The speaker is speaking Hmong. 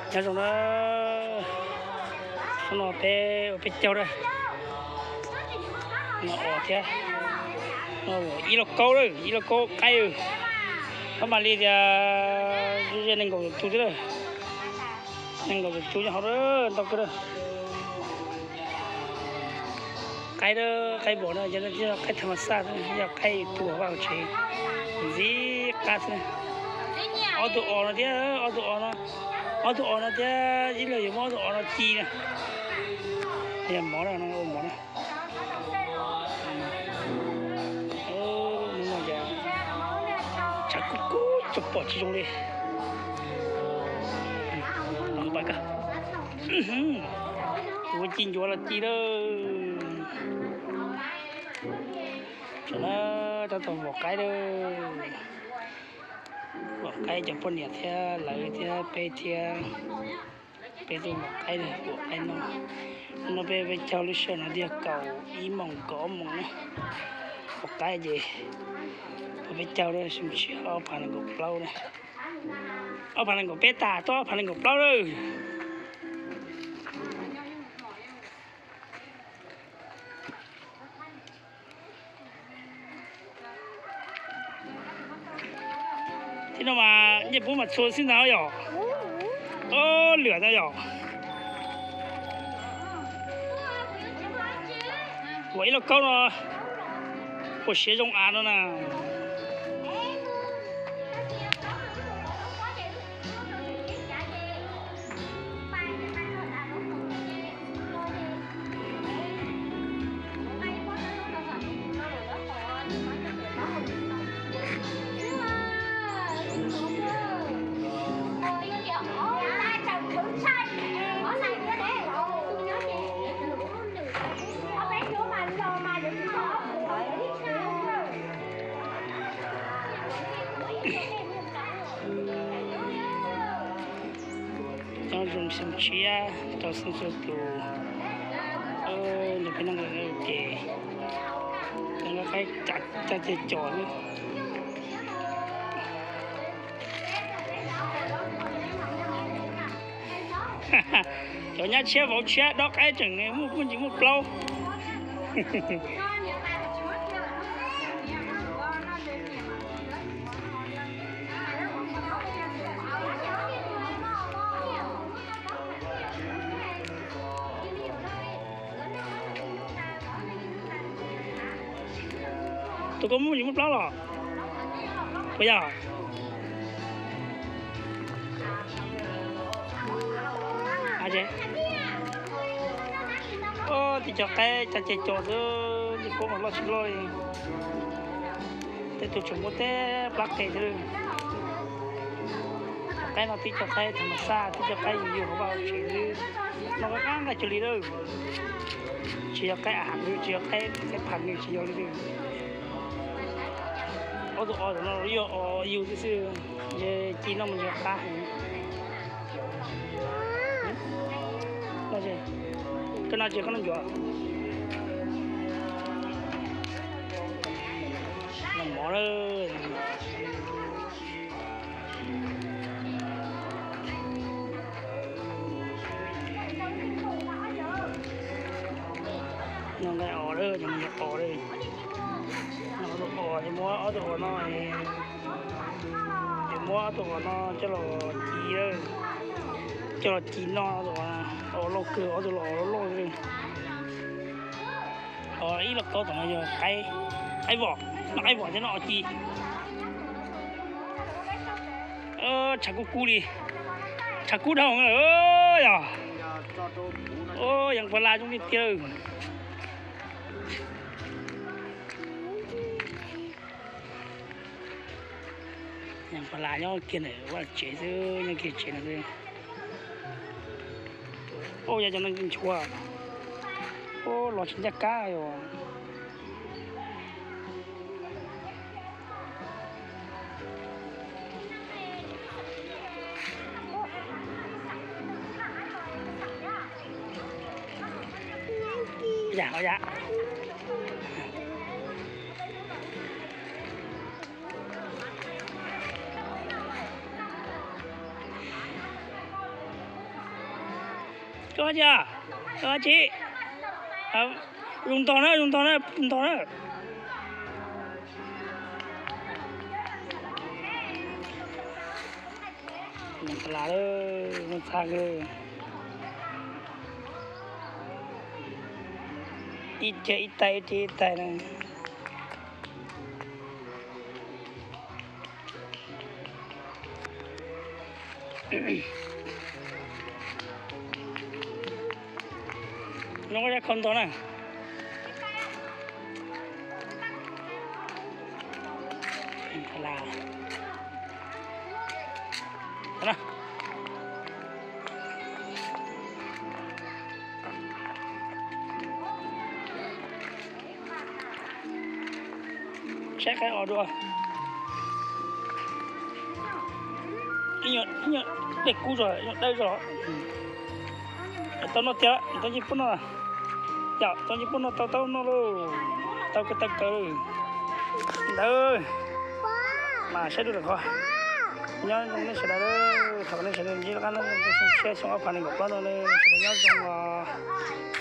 Nyob zoo na, hnub no peb ua peb caug na, no os thiab, no ib lauj kaub lawm, ib lauj kaub qaib. Pab mam li tias ze nees nkaum tus thiab lawm, nees nkaum tus nyob hauv lawm, ntau kawg lawm. Qaib, qaib vos no yog qaib tham mas xaj, yog qaib tus vaj hauv tsev ntxim qab xwb. Ob tug os no thiab, ob tug os no, ob tug os no thiab ib leeg yuav muab ob tug os no ci na. Yog mov na, ua mov na. Hnub no ces tshav kub kub tsis pom tsis zoo li. Ua ci ncuav los ci lawm. Tam no tab tom vom qaib lawm. Vom qaib cov poj niam thiab lawv thiab peb thiab. Peb tuaj vom qaib, vom qaib no. No peb, peb caug lub sij hawm no tiag kaum ib moos kaum ob moos na. Vom qaib ces peb caug lawm, sib tshiab ob phav nees nkaum plaub na. Ob phav nees nkaum peb tas, tuaj ob phav nees nkaum plaub lawm. Thiab no mas ncej puab mas txhua xwb ntag yom. Lwam ntag yom. Ua ib lauj kaub no, ua siav zoo av no na. Nyob zoo xyoo tshiab rau xeeb txhua tus, nrog peb noj ua ke, noj qaib caj ceg cos xwb. Cov nyab tshiab vauv tshiab dob qaib tseem muaj, muaj ntsis muaj plaub. Tus koj muaj ntsis muaj plaub los puas yog? Tib co qaib caj ceg cos xwb, ncej puab mas loj tsis loj li. Tej tug tseem muaj tej plab qe thiab. Qaib no tib co qaib tham mas xaj, tib co qaib yus yug hauv vaj hauv tsev xwb. No qaib qab nqaij cuag li lawm. Tsis yog qaib a, tsis yog qaib, qaib phas, tsis yog li. Ob tug os no yog os yug xwb xwb, ntshe ci noj mas ntshe qab heev. Koj no ces koj noj ncuav. Noj mov lawm. Noj nqaij os lawm, cov no yog os lawm. Noj ob tug os, ces muab ob tug os no, ces muab ob tug os no coj los ci, coj los ci noj. Os loj kawg, ob tug los os loj loj li. Os ib lauj kaub tom no yog qaib, qaib vom, noj qaib vom thiab noj os ci. Tshav kub kub li, tshav kub dhau lawm yog. Yeev pas las zoo li tiag. Yeev pas las nyob kiag ntawm vaj tsev xwb, nyob kiag tsev no xwb. Ua yog cov no nchuav, ua los tsis ncaj qab os. Yam os yam. Ua cas? Ua tsi? Zoo ntog na, zoo ntog na, ntog na. Las, ntxhab, ib ce ib tais, ib ce ib tais na. Nyob koj zaj kho ntog na. Saib qab os dua. Ib nyuag dej kub zog, ib nyuag dawb zog. Tau noj tiag, tau ncej puab noj. Yog tau ncej puab noj tau taub noj lauj. Tau kawg tau kawg ntawd. Mas saib dua lawm qhov. Nyob zoo nej sawv daws, thov nej sawv daws ntsib lub qab xyoo tshiab xyoo ob phav nees nkaum plaub no sawv daws nyob zoo os.